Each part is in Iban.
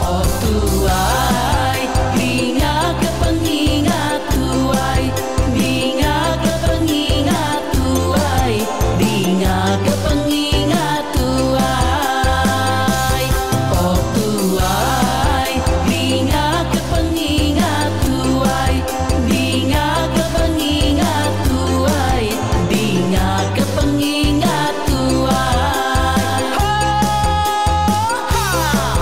Oh tuai, dinga ke pengingat tuai, dinga ke pengingat tuai, dinga ke pengingat tuai. Oh tuai, dinga ke pengingat tuai, dinga ke pengingat tuai, dinga ke pengingat tuai. Ho! Ha!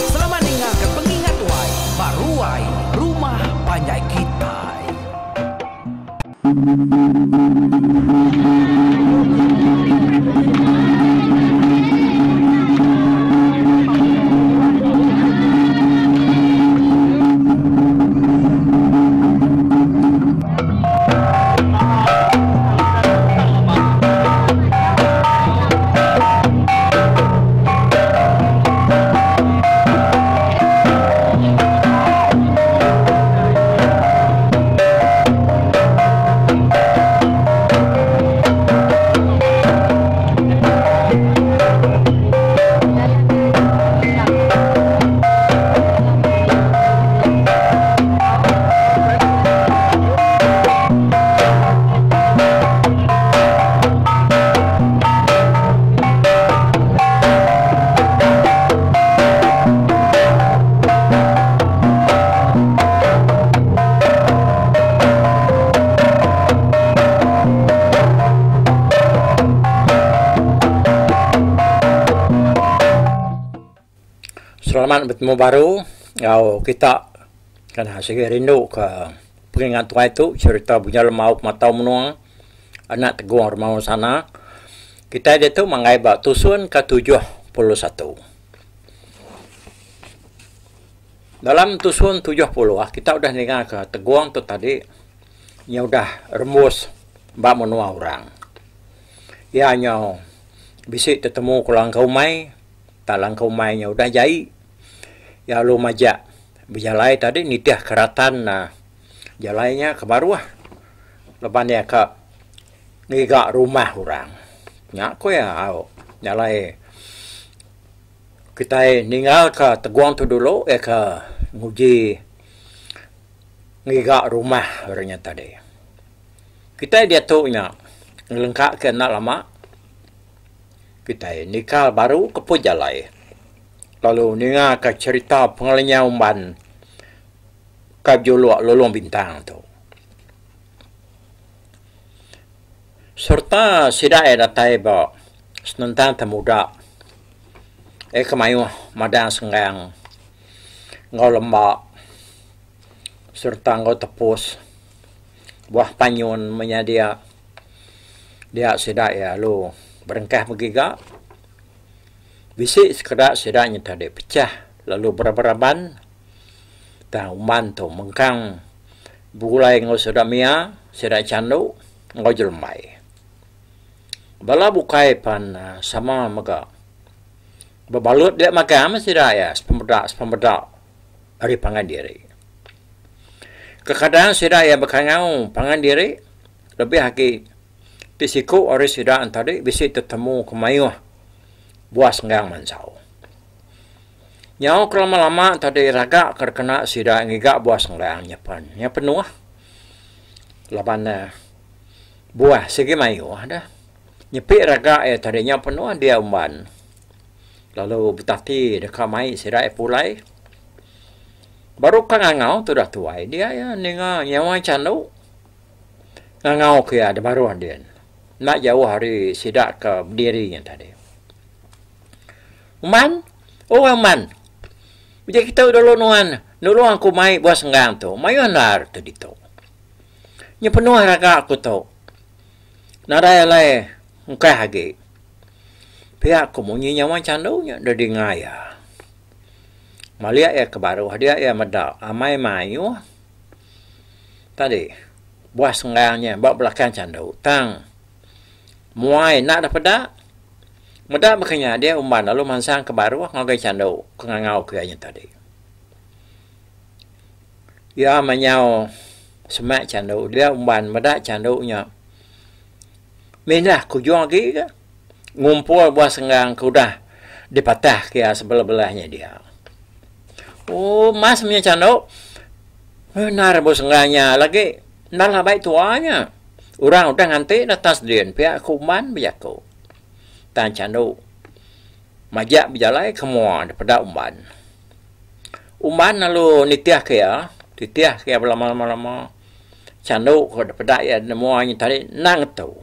Selamat ninga ke pengingat tuai ba ruai rumah panjai kitai. Selamat betemu baru enggau kita kana sigi rindu ka pengingat tuai tu cherita Bujang Lemau Pematau Menua anak Tegong Remaung Sana. Kitai ditu manggai ba tusun ke 71. Dalam tusun 70 kita udah ninga ka Tegong tu tadi nya udah rembus ba menua orang. Iya nyau bisi tetemu ku langkau umai. Tak langkau umai nya udah jai. Iya lalu majak bejalai tadi nitih keratan ne jalai nya ke baruh laban iya ka ngiga rumah orang. Nya ku iya au jalai kitai ninggal ka Tegong tu dulu iya ka nguji ngiga rumah orang nya tadi. Kitai diatu nya ngelengka ke enda lama. Kitai nikal baru ke pun jalai lalu ninga ka cherita pengelenyau umban ka bejuluk Lulong Bintang tu. Sereta sida iya datai ba senentang temuda iya ke mayuh madang senggang enggau lemba sereta enggau tepus buah panyun menya dia. Dia sida iya lalu berengkah begiga. Bisi sekeda sida nyentah dek pechah lalu beraban-raban tang uman tu mengkang begulai enggau sida mia, sida chandu enggau jelembai. Bala bukai pan sama mega bebalut dia magang meh sida iya sepemeda-sepemeda ari pangan diri. Kekadang sida iya bekangau pangan diri. Lebih agi ti siku ari sida entadi bisi tetemu ke mayuh buah senggang mansau. Nyau ke lama-lama tadi raga ke dikena sida ngiga buah senggang nya pen nya penuh laban ne buah sigi mayuh deh. Nyepi raga iya tadi nya penuh dia umban lalu betati deka mai sida iya pulai. Baru ka ngangau tudah tuai dia iya ninga nyawa chandu. Ngangau ke iya da baruh din. Enda jauh ari sida ke bediri nya tadi. Uman, oh uman. Uji kitu dulu nuan nulung aku mai buah senggang tu. Mayuh endar tu ditu. Nya penuh raga aku tu. Nadai alai engkah agi. Pia ku munyi nyawa chandu nya da dinga iya. Malik iya ke baruh dia iya meda amai mayuh. Tadi, buah senggang nya ba belakang chandu tang muai enda deh peda. Meda baka nya dia umban lalu mansang ke baruh ngagai chandu ke ngangau ke iya nya tadi. Iya menyau semak chandu dia umban meda chandu nya mindah ke ujung agi ke ngumpul buah senggang ke udah dipatah ke iya sebelah-belah nya dia. Oh mas menya chandu. Bendar buah senggang nya lagi enda labai tua nya. Orang udah nganti datas din pia ku umban bejaku. Tang chandu majak bejalai ke mua daripada umban. Umban lalu nitih ke iya, titih ke iya belama-lama chandu ke daripada iya nemua nya tadi enda ngetu.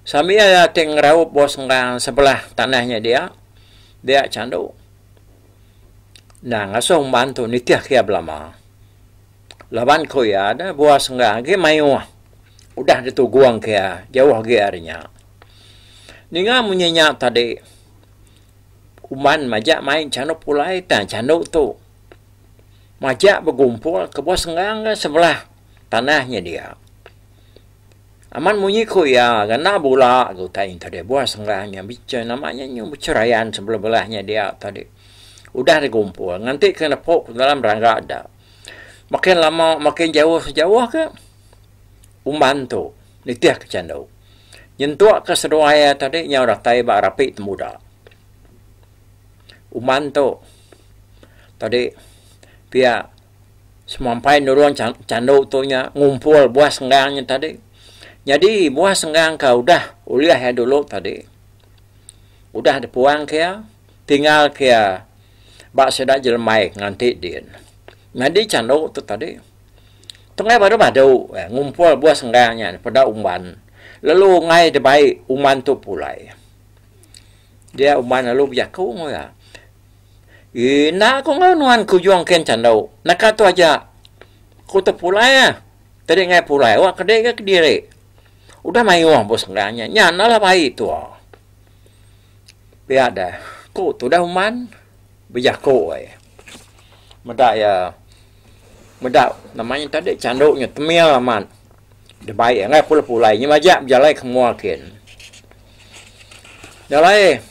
Sambil iya ti ngeraup buah senggang sebelah tanah nya dia, dia chandu. Endang ngasuh umban tu nitih ke iya belama. Laban ku iya da buah senggang agi mayuh udah ditugung ke iya jauh agi ari nya. Ninga munyi nya tadi umban majak mai chandu pulai tang chandu tu majak begumpul ke buah senggang ke sebelah tanah nya dia. Amat munyi ku iya ngena bula ke utai nya tadi buah senggang nya bicha nama nya nyu becherayan sebelah belah nya dia tadi udah digumpul nganti ke nepu ke dalam rangga da. Makin lama makin jauh sejauh ke umban tu nitih ke chandu nyentuk ke seduai iya tadi nyau datai ba rapi temuda. Umban tu tadi pia. Semampai nulung chandu tu nya ngumpul buah senggang nya tadi. Nyadi buah senggang ke udah ulih iya dulu tadi udah dipuang ke iya tinggal ke iya ba sida jelemai nganti din. Nyadi chandu tu tadi tengah badu badu ngumpul buah senggang nya peda umban lalu enggai dibai umban tu pulai. Dia umban lalu bejaku enggau iya. Enda ku enggau nuan ke ujung kin chandu. Naka tu aja. Ku tepulai ah. Tadi enggai pulai wak kedi ga kediri. Udah mayuh bos enggai nya. Nya enda lah bai tua. Pia deh. Ku tudah uman bejaku ai. Meda iya meda nama nya tadi chandu nya temil amat. Dibai iya enggai pulai pulai nya majak bejalai ke mua kin. Jalai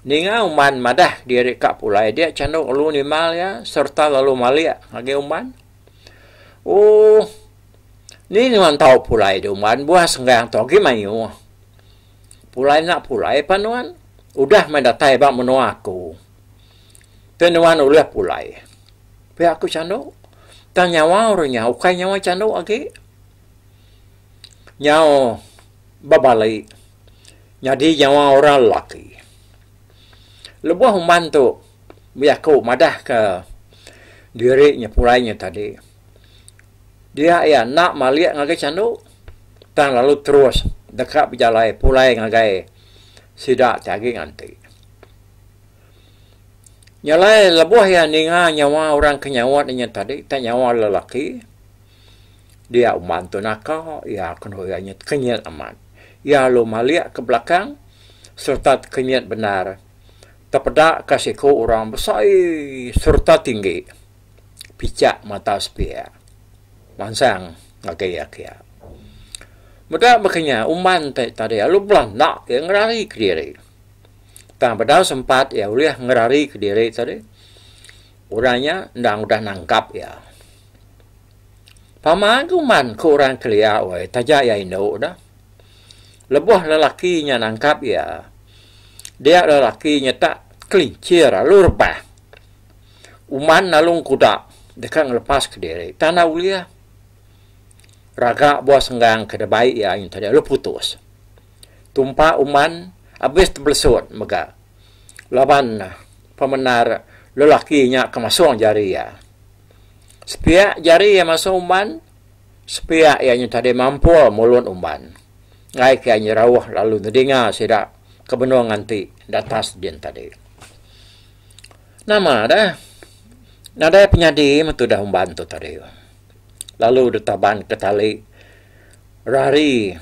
ninga umban madah diri ka pulai dia chandu lalu nimbal iya sereta lalu malik ngagai umban. Ooh ni nuan tau pulai da umban buah senggang tu agi mayuh. Pulai enda pulai pan nuan udah meh datai ba menua aku. Ti nuan ulih pulai. Pia ku chandu. Tang nyawa orang nya ukai nyawa chandu agi. Nyau bebali nyadi nyawa orang lelaki. Lebuh umban tu bejaku madahka diri nya pulai nya tadi, dia iya enda malik ngagai chandu tang lalu terus deka bejalai pulai ngagai sida ti agi nganti. Nya alai lebuh iya ninga nyawa orang ke nyaut inya tadi tak nyawa lelaki dia umban tu naka iya kenu iya nya tekenyit amat. Iya lalu malik ke belakang sereta tekenyit bendar tepeda ka siku orang besai sereta tinggi pichak mata sepiak mansang ngagai iya kiya. Meda baka nya umban ti tadi lalu belanda iya ngerari kediri. Tang bedau sempat iya ulih ngerari kediri tadi, orang nya endang udah nangkap iya. Pama ke uman ku orang kelia weh taja iya indu dah. Lebuh lelaki nya nangkap iya, dia lelaki nya tak kelincir lalu rebah. Uman lalu engkuda deka ngelepas kediri tang enda ulih. Raga buah senggang ke dibai iya nya tadi lalu putus. Tumpa uman abis tebelesut mega laban pemendar lelaki nya ke masung jari iya. Sepiak jari iya masung uman, sepiak iya nya tadi mampul mulut uman. Enggai ke iya nyerauh lalu nedinga sida ke benung nganti datas din tadi. Nama deh nadai penyadi meh tudah umban tu tadi. Lalu ditaban ke tali rari.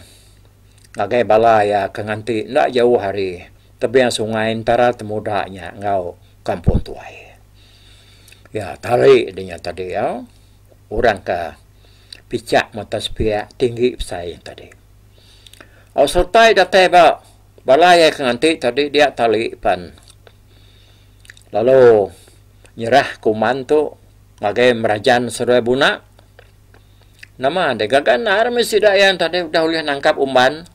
Ngagai bala iya ke nganti enda jauh ari tebing sungai entara temuda nya enggau kampung tuai. Iya tali dinya tadi iya orang ke pichak mata sepiak tinggi besai nya tadi. Au sertai datai ba bala iya ke nganti tadi dia tali pan lalu nyerah ke uman tu ngagai merajan seduai buna. Nama deh gaga endar meh sida iya tadi udah ulih nangkap umban.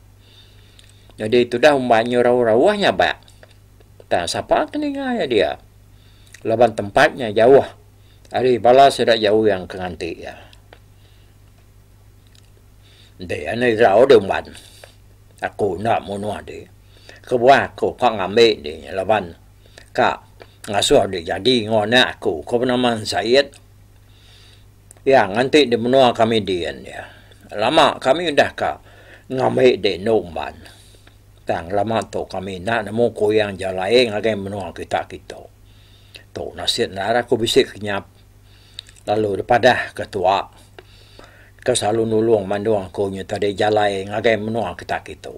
Nyadi tudah umban nyu rauh-rauh nyabak. Tang sapa ke ninga iya dia. Laban tempat nya jauh ari bala sida jauh ke nganti iya. Enti iya irau deh umban aku enda munuh deh. Kebuah aku ka ngambi deh laban ka ngasuh deh jadi enggau anak aku ke benama Said. Iya nganti di menua kami din iya. Lama kami udah ka ngambi deh endo umban. Tang lama tu kami enda nemu kuyang jalai ngagai menua kita kitu. Tu nasit endar aku bisi kenyap lalu dipadah ke tuak ke selalu nulung mandung aku nya tadi jalai ngagai menua kita kitu.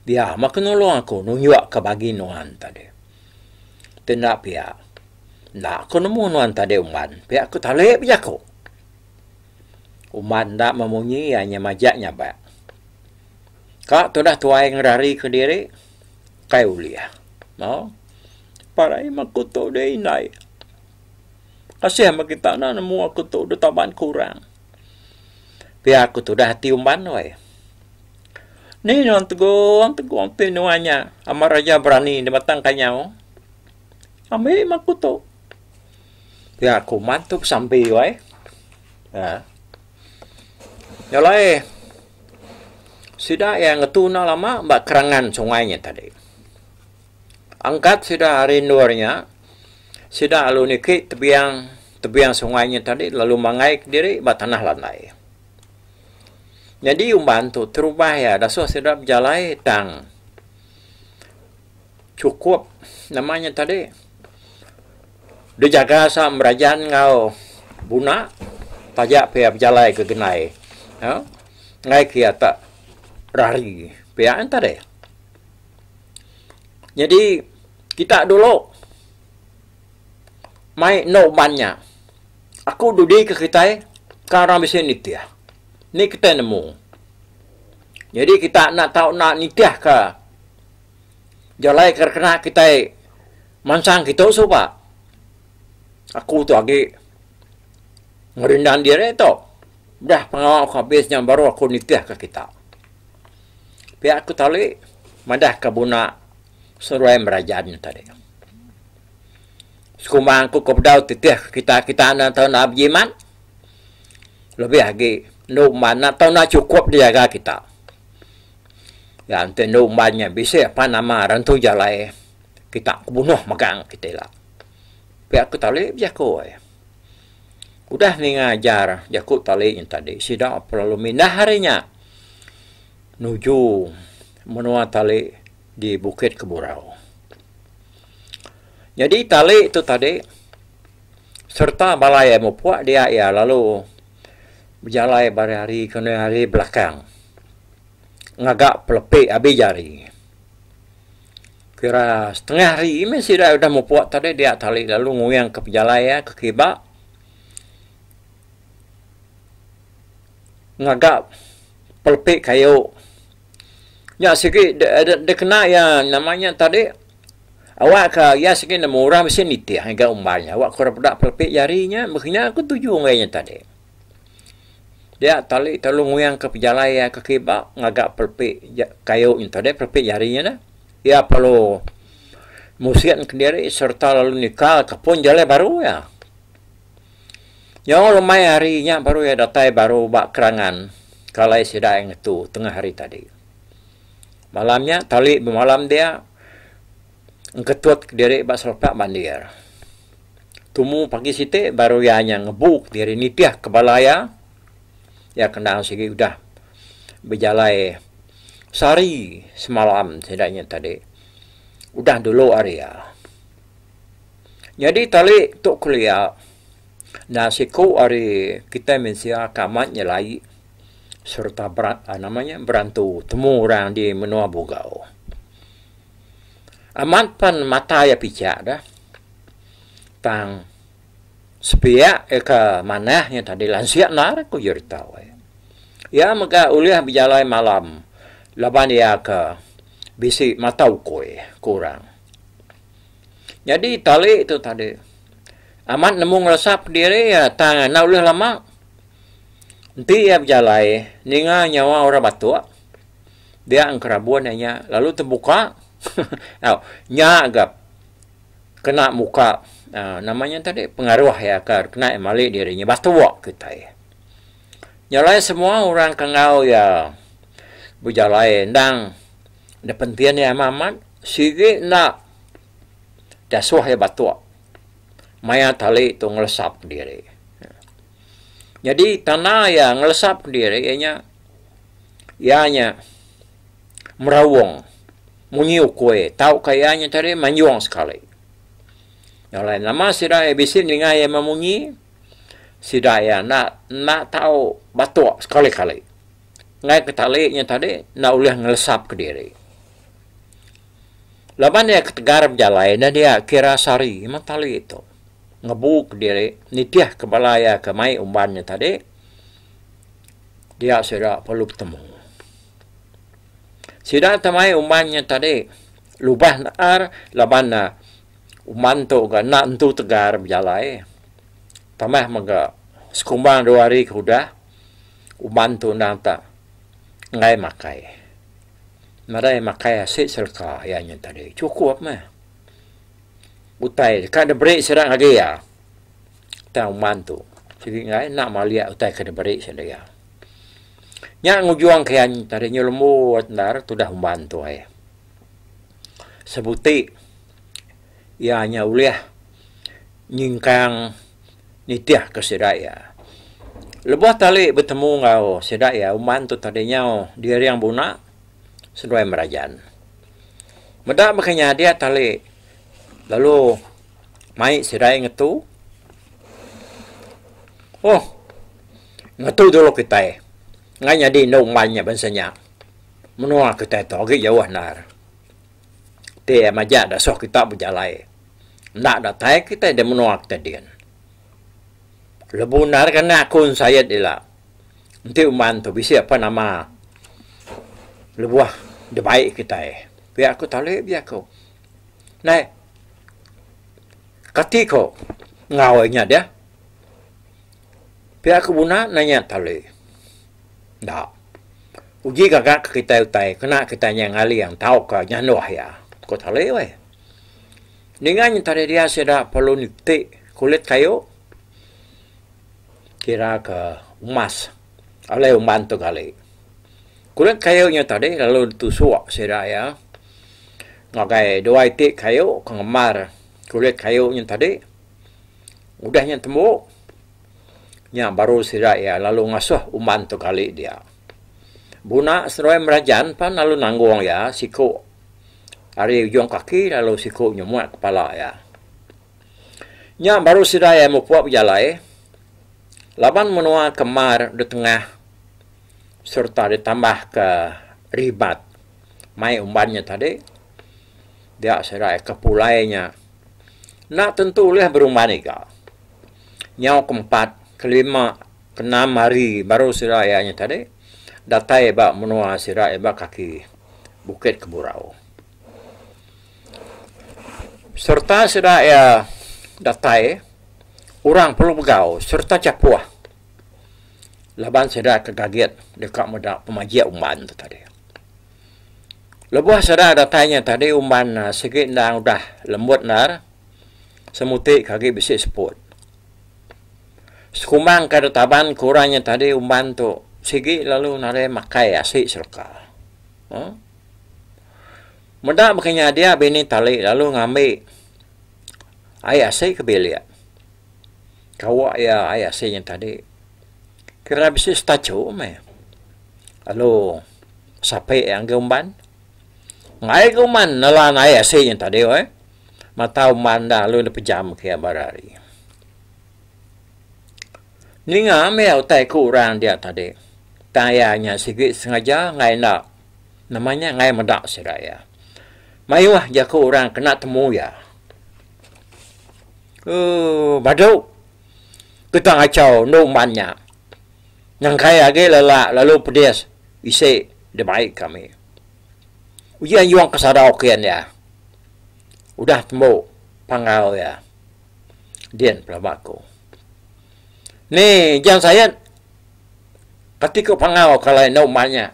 Dia meh ke nulung aku nunjuk ke bagi nuan tadi. Ti enda pia enda ku nemu nuan tadi umban pia ku tali bejaku. Umban enda memunyi iya nya majak nyabak. Ka tudah tuai ngerari kediri kai ulih. Mau parai meh aku tu deh indai. Kasih meh kita enda nemu aku tu deh taban kurang. Pia ku tudah ati umban weh. Ni nuan tegung tegung ti nuan nya amat raja berani da batang kanyau. Ambi meh aku tu. Pia ku umban tu besampi weh. Aa. Nya alai sida iya ngetu enda lama ba kerangan sungai nya tadi. Angkat sida ari endur nya, sida lalu niki tebiang tebiang sungai nya tadi lalu manggai kediri ba tanah landai. Nyadi umban tu terubah iya dasuh sida bejalai tang chukup nama nya tadi dijaga sa merajan enggau buna taja pia bejalai ke gendai uhh enggai ke iya tak rari pia ne tadi. Nyadi kita dulu mai endo uban nya aku dudi ke kitai ka orang bisi nitih ni kitai nemu. Nyadi kita enda tau enda nitih ka jalai ke kena kitai mansang kitu suba. Aku tu agi ngerindan diri tu. Udah pengawa aku abis nya baru aku nitih ka kita. Pia ku tali madah ka buna seruai merajan nya tadi. Sekumbang aku ke bedau titih ka kita, kita enda tau enda bejimat lebih agi enda umban enda tau enda chukup dijaga kita. Ya enti enda umban nya bisi apan nama rentu jalai kita ke bunuh megang kita ila. Pia ku tali bejaku ai. Udah ninga ajar jaku tali nya tadi sida perlu mindah ari nya nuju menua tali di Bukit Keburau. Nyadi tali tu tadi sereta bala iya mupuk dia iya lalu bejalai ba hari ke hari belakang ngaga pelepi abi jari. Kira setengah hari meh sida udah mupuk tadi dia tali lalu nguyang ke pejalai iya ke kiba ngaga pelepi kayu. Nya sigi dikena iya nama nya tadi awak ka iya sigi nemu orang bisi nitih ngagai umbai nya awak ka orang peda pelepi jari nya meh nya ku tuju ngagai nya tadi. Dia tali telu nguyang ke pejalai iya ke kiba ngaga pelepi kayu nya tadi pelepi jari nya dah. Iya perlu musin kediri sereta lalu nikal ke pun jalai baru iya. Nyau lemai hari nya baru iya datai baru ba kerangan ke alai sida iya ngetu tengah hari tadi. Malam nya tali bemalam dia engketut kediri ba selepak bandir. Tumu pagi siti baru iya nya ngebu kediri nitih ke bala iya. Iya kendang sigi udah bejalai sehari semalam sida nya tadi udah dulu ari iya. Nyadi tali tu kelia enda siku ari kitai mensia ke amat nyelai sereta berat nama nya berantu temu orang di menua Bugau. Amat pan mata iya pichak deh tang Sepiak iya ke manah nya tadi lansik endar ku jerita weh. Iya mega ulih bejalai malam laban iya ke bisi mata ukui ku orang. Nyadi tali tu tadi amat nemu ngeresap diri iya tang enda ulih lama. Enti iya bejalai ninga nyawa orang batuk dia engkerabun iya nya lalu tebuka. Nya ga. Kena muka uhh nama nya tadi pengaruh iya ke kena iya mali diri nya batuk kitai. Nya alai semua orang ke enggau iya bejalai endang da pentin iya amat amat sigi enda dasuh iya batuk maya tali tu ngelesap diri. Nyadi tanda iya ngelesap diri iya nya iya nya meraung munyi ukui tauka iya nya tadi manjung sekali. Nya alai nama sida iya bisi ninga iya memunyi sida iya enda enda tau batuk sekali kali. Enggai ke tali nya tadi enda ulih ngelesap kediri. Laban iya ketegar bejalai ne dia kira sehari meh tali tu ngebu kediri nitih ke bala iya ke mai umban nya tadi dia sida perlu betemu. Sida te mai umban nya tadi lubah naar laban ne Uman tu ga enda entu tegar bejalai. Tambah mega sekumbang dua hari ke udah uman tu endang tak enggai makai. Nadai makai asi seleka iya nya tadi chukup meh. Utai deka diberi sida ngagai iya tang uman tu sigi enggai enda malik utai ke diberi sida iya. Nya ngujung ke iya tadi nyu lembut endar tudah uman tu ai. Sebuti iya nya ulih nyingkang nitihka sida iya. Lebuh tali betemu enggau sida iya uman tu tadi nyau diring buna seduai merajan. Meda baka nya dia tali lalu mai sida iya ngetu. Ohh ngetu dulu kitai enggai nyadi enda uman nya bansa nya. Menua kitai tu agi jauh endar. Ti iya majak dasuh kita bejalai enda datai kitai da menua kitai din. Lebu endar ke anak aku ensayet ila enti uman tu bisi apan nama lebuh dibai kitai. Pia ku tali bejaku. Nai kati ku enggau inya deh. Pia ku buna nanya tali. Enda. Uji gaga ke kitai utai kena kitai nya ngaling tauka nyanduh iya, ku Tali weh. Ninga nya tadi dia sida perlu niti kulit kayu kira ke umas alai umban tu gali. Kulit kayu nya tadi lalu ditusuk sida iya ngagai dua iti kayu ke ngembar kulit kayu nya tadi. Udah nya tembu. Nya baru sida iya lalu ngasuh umban tu gali dia. Buna seduai merajan pan lalu nanggung iya siku ari ujung kaki lalu siku nyumut kepala iya. Nya baru sida iya mupuk bejalai laban menua ke mar ditengah sereta ditambahka ribat mai umban nya tadi dia sida iya ke pulai nya enda tentu ulih berumban iga. Nyau ke empat, ke lima, ke enam hari baru sida iya nya tadi datai ba menua sida iya ba kaki Bukit Keburau. Sereta sida iya datai orang perlu begau sereta chapuh laban sida ke gagit deka meda pemajik umban tu tadi. Lebuh sida datai nya tadi umban sigi endang udah lembut endar. Semuti ke agi bisi seput. Sekumbang ke deka taban ke orang nya tadi umban tu sigi lalu nadai makai asi serega. Uhh Meda baka nya dia bini tali lalu ngambi ai asi ke bilik. Kawa iya ai asi nya tadi kira bisi setachu meh lalu sape iya ngagai umban. Ngagai ke umban nelan ai asi nya tadi weh. Mata umban enda lalu dipejam ke iya bara hari. Ninga meh utai ku orang dia tadi. Tang iya nya sigi sengaja enggai enda nama nya enggai meda sida iya. Mayuh jaku orang kena temu iya. Ooh badu kita ngachau endu umban nya. Nyangkai agi lelak lalu pedis isi dibai kami. Uji anjung ke sadau kin iya. Udah tembu panggau iya din pelaba aku. Ni Jang Sayet kati ku panggau kalai enda uman nya.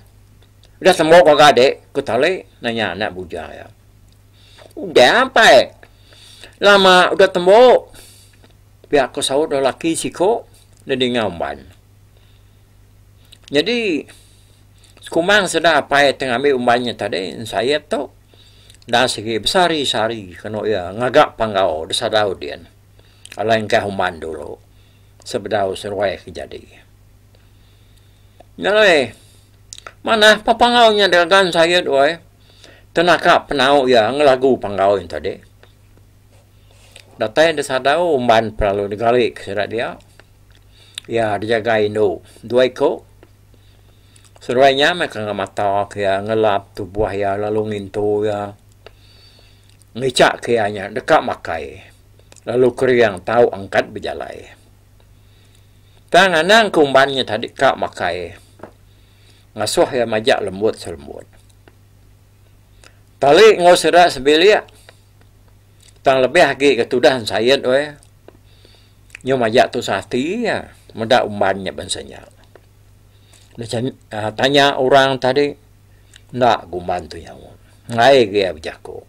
Udah tembu gaga dik ku tali nanya anak bujang iya. Udah apai. Lama udah tembu pia ku saut lelaki siku dedinga umban. Nyadi sekumbang sida apai ti ngambi umban nya tadi ensait tu enda sigi besehari-sehari kenu iya ngaga panggau da sadau din alai engkah umban dulu sebedau seruai ke jadi. Nya alai manah pa panggau nya digaga ensait weh tenaka penau iya ngelagu panggau nya tadi. Datai da sadau umban pelalu digali ke sida dia. Iya dijaga indu dua iku. Seduai nya meh ke ngemata ke iya ngelap tubuh iya lalu ngintu iya. Ngicha ke iya nya deka makai lalu kering tau angkat bejalai. Tang anang ke umban nya tadi ka makai ngasuh iya majak lembut selembut. Tali enggau sida sebilik tang lebih agi ke tudah ensait weh nyau majak tusah ati iya meda umban nya bansa nya. Tanya orang tadi enda gumban tu nyawa enggai ge iya bejaku.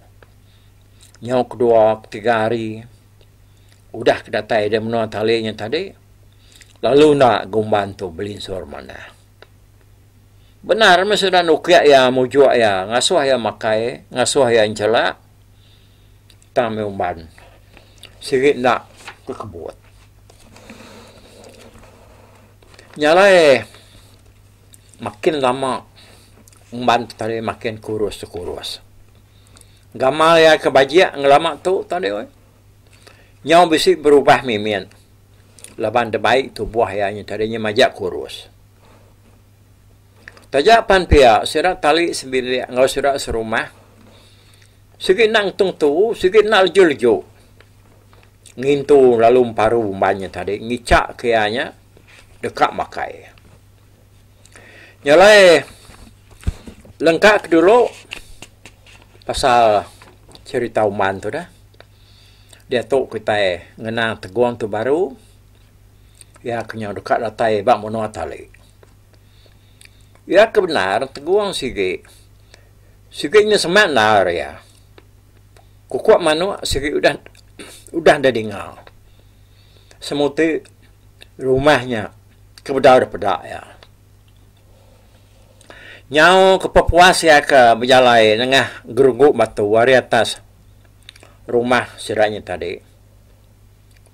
Nyau kedua ketiga hari udah ke datai da menua tali nya tadi lalu enda gumban tu belinsur manah. Bendar meh sida nukik iya mujuk iya ngasuh iya makai ngasuh iya enchelak tang meh umban sigi enda kekebut. Nya alai makin lama umban tu tadi makin kurus sekurus. Gamal iya ke bajik ngelama tu tadi weh nyau bisi berubah mimit laban dibai tubuh iya nya tadi nya majak kurus. Taja pan pia sida tali sebilik enggau sida serumah sigi enda ngetung tu sigi enda leju-leju ngintu lalu emparu umban nya tadi ngicha ke iya nya deka makai. Nya alai lengka ke dulu pasal cherita umban tu deh diatu kitai ngenang tegung tu baru. Iya ke nyau deka datai ba menua tali. Iya ke bendar tegung sigi, sigi nya semak endar iya. Kukuk manuk sigi udah udah deh dinga. Semuti rumah nya ke bedau deh peda iya. Nyau ke pepuas iya ke bejalai nengah gerugu batu ari atas rumah sida nya tadi.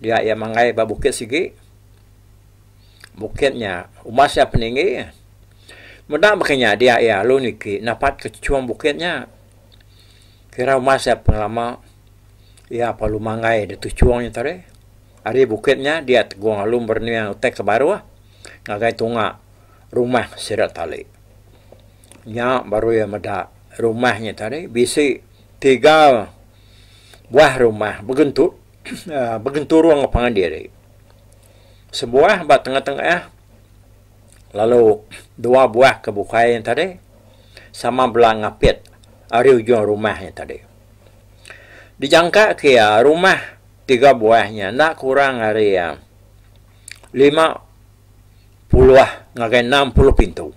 Dia iya manggai ba bukit sigi. Bukit nya umbas iya peninggi. Meda baka nya dia iya lalu niki napat ke chung bukit nya. Kira umbas iya pengelama iya perlu manggai da tuchung nya tadi. Ari bukit nya dia tegung lalu merening utai ke baruh ngagai tunga rumah sida tali. Nya baru iya meda rumah nya tadi bisi tiga buah rumah begentu begenturung enggau pangan diri. Sebuah ba tengah-tengah lalu dua buah ke bukai nya tadi sama bela ngapit ari ujung rumah nya tadi. Dijangka ke iya rumah tiga buah nya enda kurang ari 50 ngagai 60 pintu.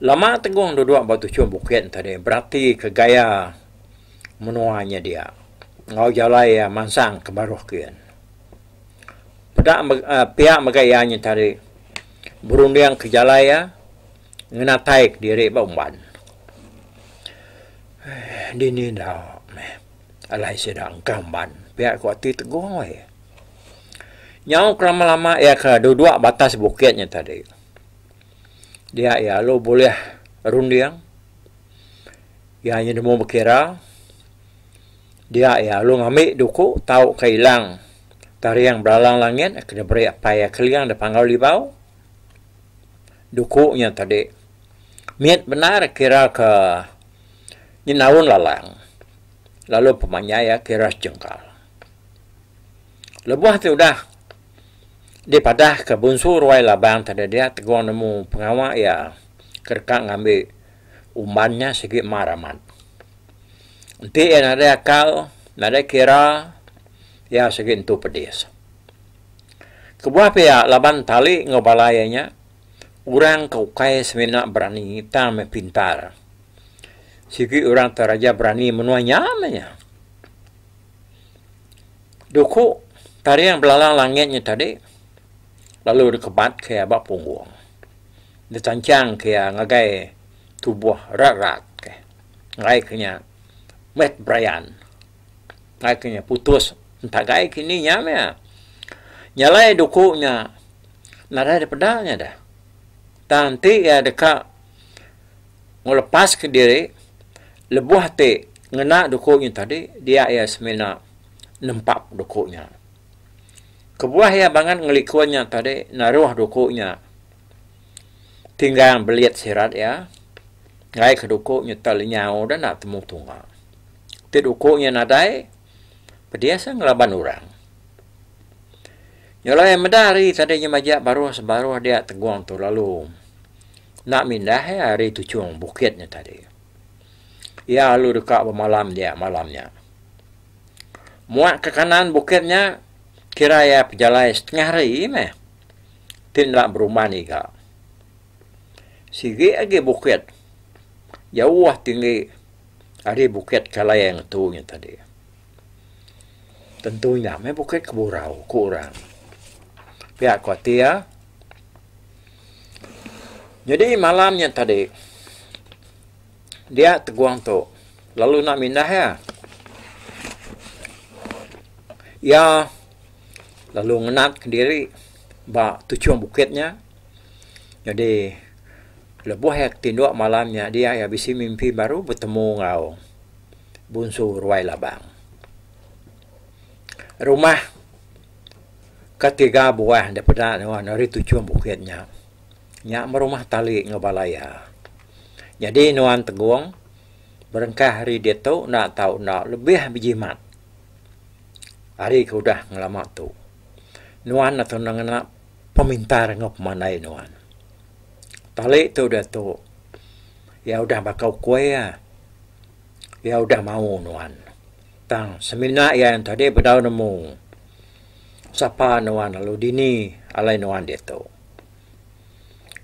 Lama Tegung duduk ba tuchung bukit nya tadi berati ke gaya menua nya dia enggau jalai iya mansang ke baruh kin. Peda pia mega iya nya tadi berunding ke jalai iya ngenatai kediri ba umban. Dini enda meh alai sida engka umban pia ku ati Tegung weh. Nyau ke lama-lama iya ke duduk ba atas bukit nya tadi. Dia iya lalu bulih runding iya nya nemu bekira dia iya lalu ngambi duku tau ke ilang taring belalang langit ke diberi apai iya keling da Panggau Libau. Duku nya tadi mit bendar kira ke nyenaun lalang lalu pemanjai iya kira sejengkal. Lebuh ti udah Dipadah ke Bunsu Ruai Labang tadi dia Tegung nemu pengawa iya ke deka ngambi umban nya sigi mar amat. Enti iya nadai akal, nadai kira, iya sigi entu pedis. Kebuah pia laban tali enggau bala iya nya orang ke ukai semina berani tang meh pintar. Sigi orang ke raja berani menua nya meh nya. Duku taring belalang langit nya tadi lalu dikebat ke iya ba punggung. Ditanchang ke iya ngagai tubuh rat-rat ke. Enggai ke nya meh berayan. Enggai ke nya putus entagai kini nya meh. Nya alai duku nya nadai dipeda nya deh. Tang enti iya deka ngelepaska diri lebuh ti ngena duku nya tadi dia iya semina nempap duku nya. Kebuah iya bangat ngelikun nya tadi naruh duku nya tinggang belit sirat iya ngaika ke duku nya tau lenyau da enda temu tunga. Ti duku nya nadai pedis ngelaban orang. Nya alai meda hari tadi nya majak baruh sebaruh dia Tegong tu lalu enda mindah iya ari tuchung bukit nya tadi. Iya lalu deka bemalam dia malam nya. Muak ke kanan bukit nya kira iya pejalai setengah hari meh ti enda berumban iga. Sigi agi bukit jauh tinggi ari bukit ke alai iya ngetu nya tadi. Tentu nya meh bukit keburau ku orang. Pia ku ati iya. Nyadi malam nya tadi dia tegung tu lalu enda mindah iya. Iya lalu ngenat kediri ba tuchung bukit nya. Nyadi lebuh iya tinduk malam nya dia iya bisi mimpi baru betemu enggau Bunsu Ruai Labang. Rumah ketiga buah da peda nuan ari tuchung bukit nya. Nya meh rumah tali enggau bala iya. Nyadi nuan Tegong berengkah ari diatu enda tau enda lebih bejimat ari ke udah ngelama tu. Nuan enda tau enda ngena pemintar enggau pemandai nuan. Tali tu diatu iya udah baka ukui iya. Iya udah mau nuan. Tang semina iya yen tadi bedau nemu sapa nuan lalu dini alai nuan ditu.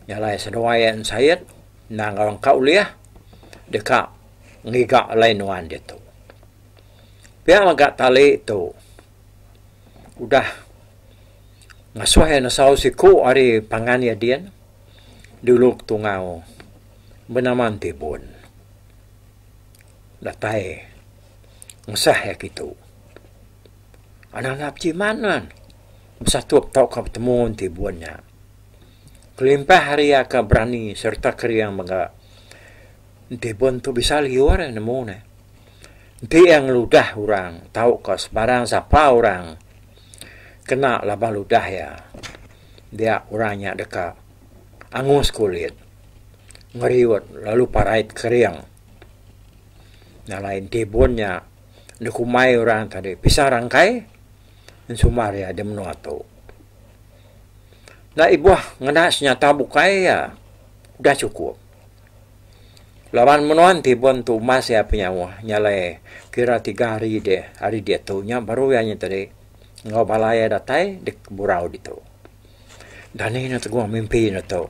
Nya alai seduai iya ensait endang enggau engka ulih deka ngiga alai nuan ditu. Pia mega tali tu udah ngasuh iya nesau siku ari pangan iya din dulu ke tungau benama Entibun. Datai ngesah iya kitu. Anak anak bejimat nuan besatup tauka betemu enti bun nya. Kelimpah ari iya ke berani sereta kering mega enti bun tu bisa liur iya nemu ne. Enti iya ngeludah orang tauka sebarang sapa orang kena laban ludah iya dia orang nya deka angus kulit ngeriut lalu parai kering. Nya alai enti bun nya dikumbai orang tadi pisang rangkai ensumar iya di menua tu. Enda ibuh ngena senyata bukai iya udah chukup. Laban menua enti bun tu umbas iya penyauh nya alai kira tiga hari deh hari diatu nya baru iya nya tadi enggau bala iya datai di Burau ditu. Dani ne teguh mimpi ne tu.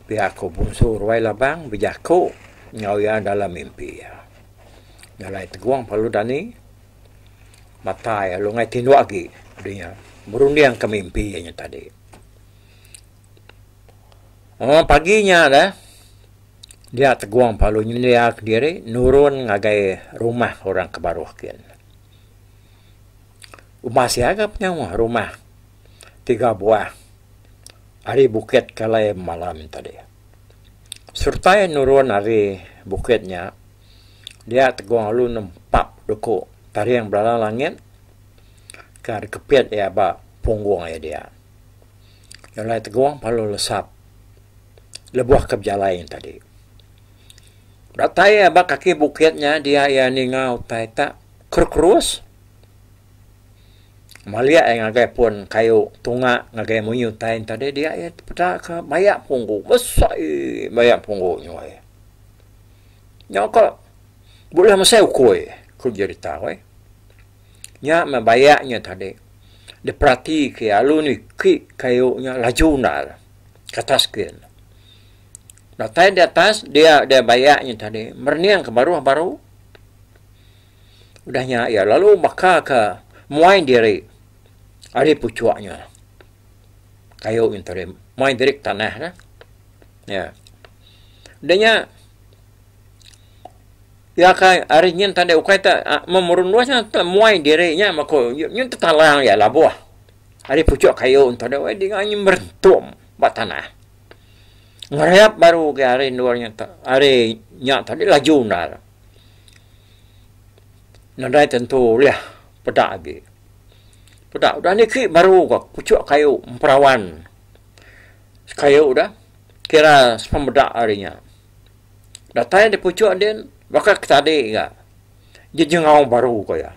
Pia ku Bunsu Ruai Labang bejaku enggau iya dalam mimpi iya. Nya alai teguh perlu dani matai lalu enggai tinduk agi dinya berunding ke mimpi iya nya tadi. Uhh pagi nya deh dia teguh perlu nyendia kediri nurun ngagai rumah orang ke baruh gin. Umbas iya ga penyauh rumah. Tiga buah ari bukit ke alai malam tadi. Sereta iya nurun ari bukit nya, dia Tegong lalu nempap duku taring belala langit ke dikepit iya ba punggung iya dia. Nya alai Tegong lalu lesap lebuh ke bejalai nya tadi. Datai iya ba kaki bukit nya dia iya ninga utai tak kerus-kerus. Malik iya ngagai pun kayu tunga ngagai munyi utai enti tadi dia iya tepeda ka bayak punggu besai bayak punggu nyuai. Nyau ka bulih mesai ukui ku jerita weh. Nya meh bayak nya tadi diperati ke iya lalu niki kayu nya laju endar ke atas gin. Datai di atas dia dia bayak nya tadi merening ke baruh baru. Udah nya iya lalu baka ke. Muai diri ari puchuk nya. Kayu nya tadi muai diri ke tanah ne. Ya. Udah nya iya ka ari nyin tadi ukai te memurun luas nya te muai diri nya meko nyin tetalang iya labuh ari puchuk kayu nya tadi weh dinga nya merentum ba tanah. Ngerayap baru ke hari endur nya hari nya tadi laju endar. Nadai tentu ulih peda agi. Peda udah niki baru ka puchok kayu emperawan. Sekayu dah kira sepemeda hari nya. Datai da puchok din baka ke tadi ga jejengau baru ko iya.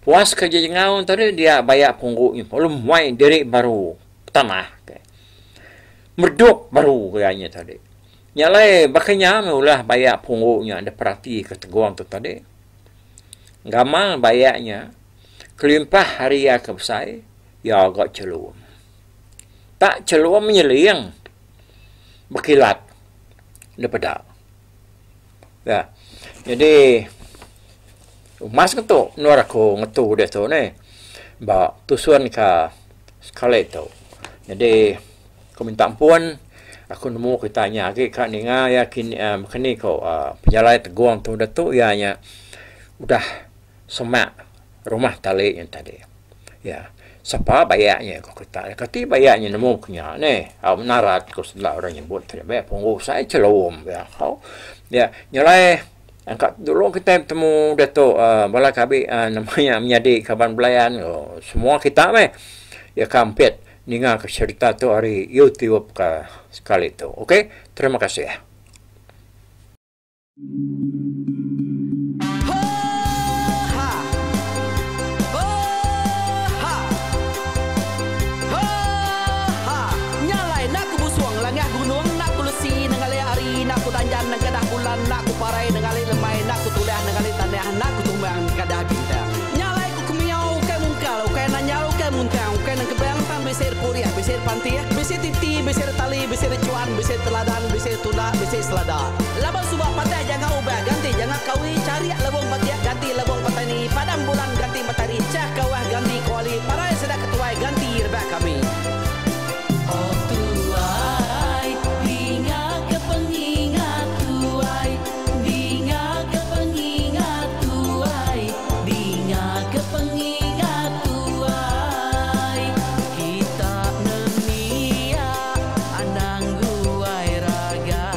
Puas ke jejengau tadi dia baya punggu nya lalu muai diri baru. Tanah ke. Meredup baru ke iya nya tadi. Nya alai baka nya meh ulah bayak punggu nya dep perati ke Tegong tu tadi. Gamal bayak nya kelimpah ari iya ke besai iya ga chelum. Tak chelum nyeling bekilat dep peda. Ya. Jadi umas ngetu endur aku ngetu diatu neh ba tusun ka sekali tu. Jadi aku minta ampun aku nemu kita nya agi ka ninga iya kini uhh kini ko uhh pejalai Tegong tu diatu iya nya udah semak rumah tali nya tadi. Ya. Sapa bayak nya ko kita. Kati bayak nya nemu ke nya neh. Au menarat ko sida orang nyebut tadi bayak punggu sai chelum pia ko. Ya nyelai angka dulu kitai betemu diatu uhh bala kabi uhh nama nya menyadi kaban belayan ko semua kita meh ya ka ampit ninga ke cherita tu ari YouTube ka sekali tu. Ok terima kasih. Laban suba patah janga ubah ganti janga kawi charik lebong batik ganti lebong petani padam bulan ganti matari chah kawah ganti kuali parai sida ketuai ganti rebak kami. Oh tuai, dinga ke pengingat tuai, dinga ke pengingat tuai, dinga ke pengingat tuai. Kita nemia anang guai raga.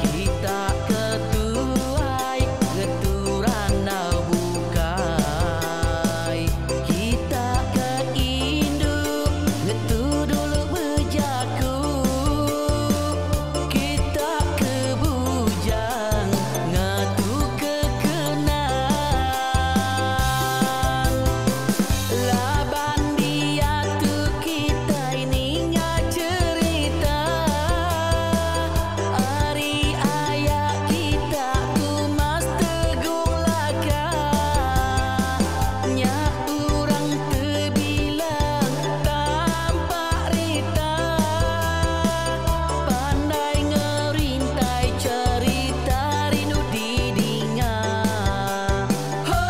Kita ke tuai ngetu randau bukai. Kita ke indu ngetu dulu bejaku. Kita ke bujang ngetu ke kenang. Laban diatu kitai ninga cherita ari aya kita Tumas Tegung Laka. Nya urang tebilang tampak rita pandai ngerintai cherita rindu didinga. Ho ha!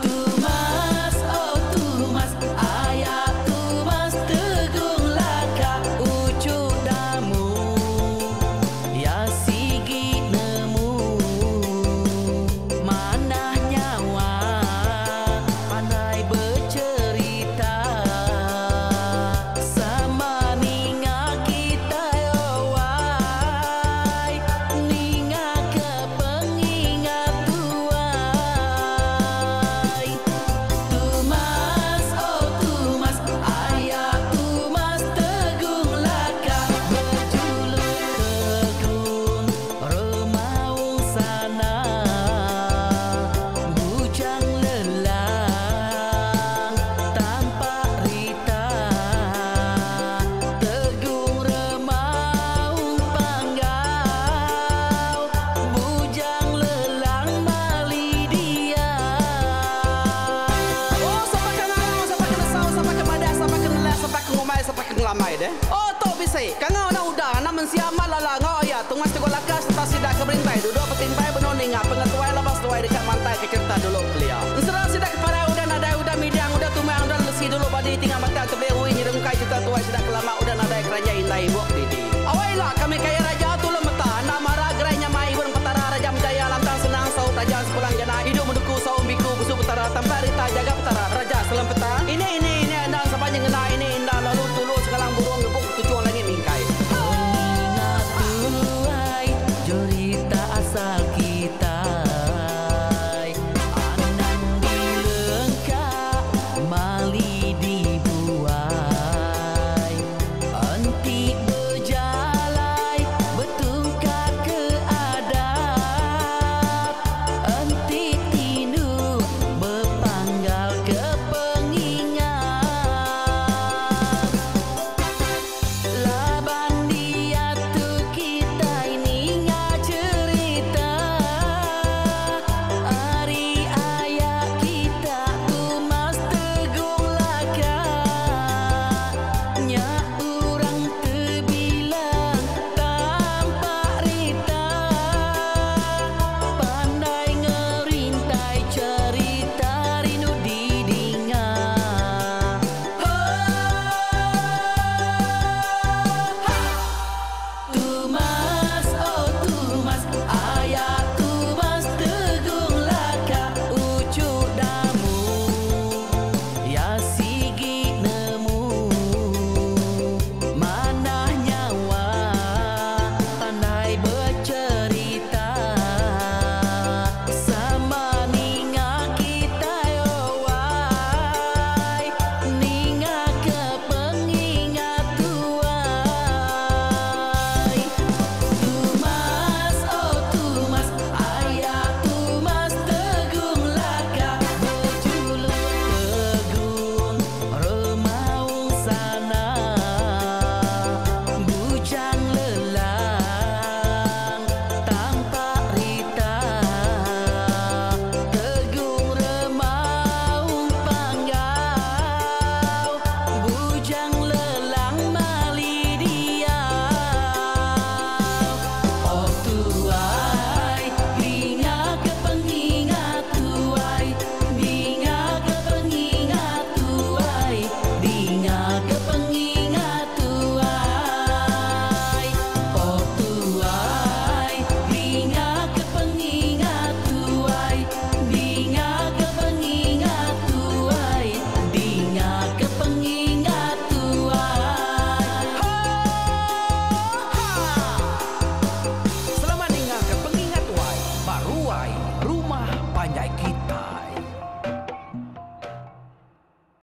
Tumas oh Tumas aya Tumas Tegung Laka uchu damu iya sigi nemu manah nyawa pandai becherita sama ninga kitai owai ninga ke pengingat tuai. Tumas oh Tumas aya Tumas Tegung Laka bejuluk Tegung Remaung Sana bujang lelang tampak rita Tegung Remaung Panggau bujang lelang mali dia. Oh sapa ke ngangau sapa ke nesau sapa ke madah sapa ke nelah sapa ke ngumbai sapa ke ngelambai deh. Oh tu bisi kangau anak uda anak mensia amat lala enggau aya Tungas Teguh Laka sereta sida ke berintai duduk. Asal.